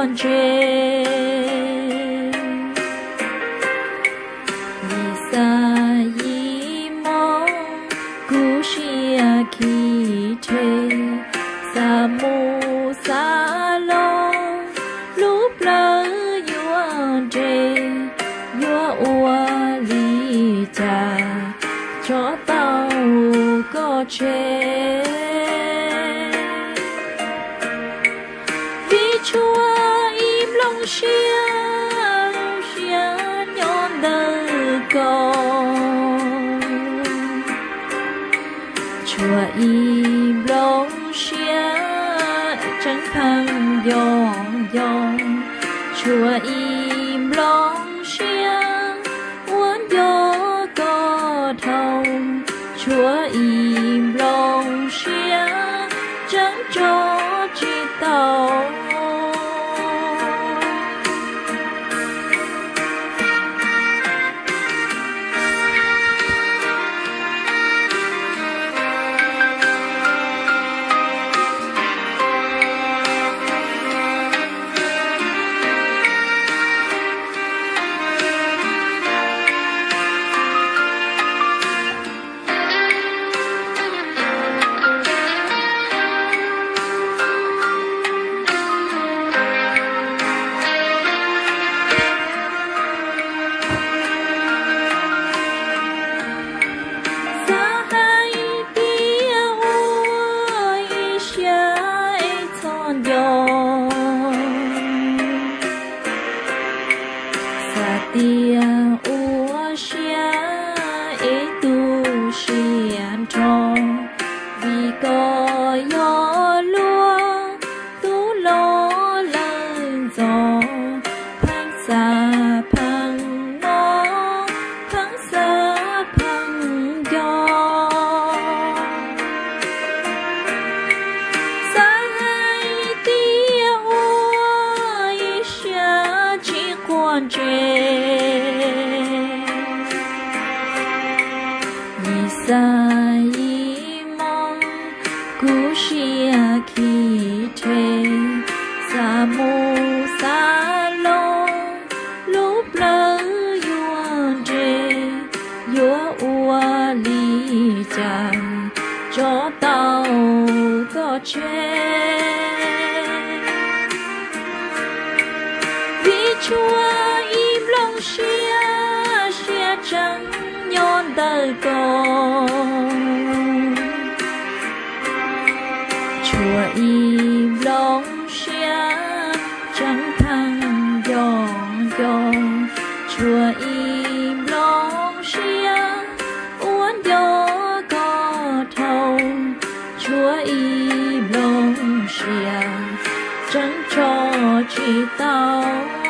ntse. Yixalayees mob kub siab khi rhe, xav mus xav los lub plawv yuav nres, yuav ua li cas tso tau koj tseg? Vim tshuav ib nplooj siab, lub siab nyob ntawm ko, tshuav ib nplooj siab tseeb pheej nco nco, tshuav ib nplooj siab uas nco koj dhau, tshuav ib nplooj siab tseeb tso tsis tau. Xav hais tias ua ib siab es txhob nco, xav tias ua siab es tu siab nrho, vim koj yog luag tub los lawm ntxov, pheej xav pheej mob, pheej xav pheej nco. Xav hais tias ua ib siab tsis quav ntsej, Yixalayees mob kub siab khi rhe, xav mus xav los lub plawv yuav nres, yuav ua li cas tso tau koj tseg? Vim tshuav ib nplooj siab, siab tseeb nyob ntawm ko, tshuav ib nplooj siab tseeb pheej nco nco, tshuav ib nplooj siab uas nco koj dhau, tshuav ib nplooj siab tseeb tso tsis tau.